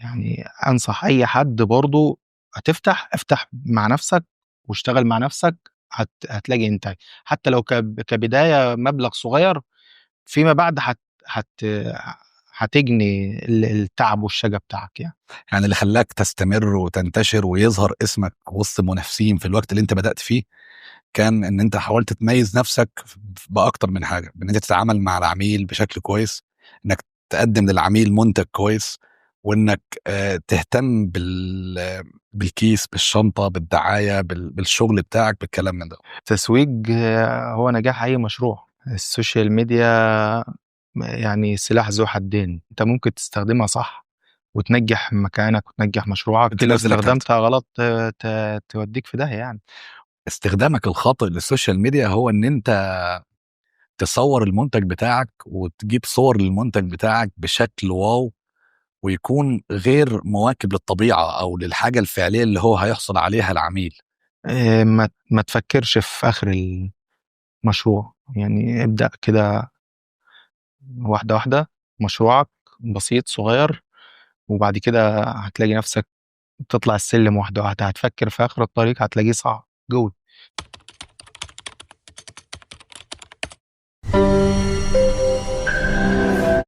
يعني أنصح أي حد برضه هتفتح، افتح مع نفسك واشتغل مع نفسك، هتلاقي إنتاج، حتى لو كبداية مبلغ صغير، فيما بعد هت هت هتجني التعب والشقا بتاعك يعني. يعني اللي خلاك تستمر وتنتشر ويظهر اسمك وسط منافسين في الوقت اللي انت بدأت فيه، كان ان انت حاولت تميز نفسك باكتر من حاجة، بان انت تتعامل مع العميل بشكل كويس، انك تقدم للعميل منتج كويس، وانك تهتم بالكيس، بالشنطه، بالدعايه، بالشغل بتاعك، بالكلام من ده. التسويق هو نجاح اي مشروع. ال social media يعني سلاح ذو حدين، انت ممكن تستخدمها صح وتنجح مكانك وتنجح مشروعك، لو تنزلك تحت. استخدمتها غلط توديك في داهية يعني. استخدامك الخاطئ لل social media هو ان انت تصور المنتج بتاعك وتجيب صور للمنتج بتاعك بشكل wow، ويكون غير مواكب للطبيعة او للحاجة الفعلية اللي هو هيحصل عليها العميل. ما تفكرش في اخر المشروع، يعني ابدأ كده واحدة واحدة، مشروعك بسيط صغير، وبعد كده هتلاقي نفسك تطلع السلم واحدة واحدة. هتفكر في آخر الطريق هتلاقيه صعب جوي.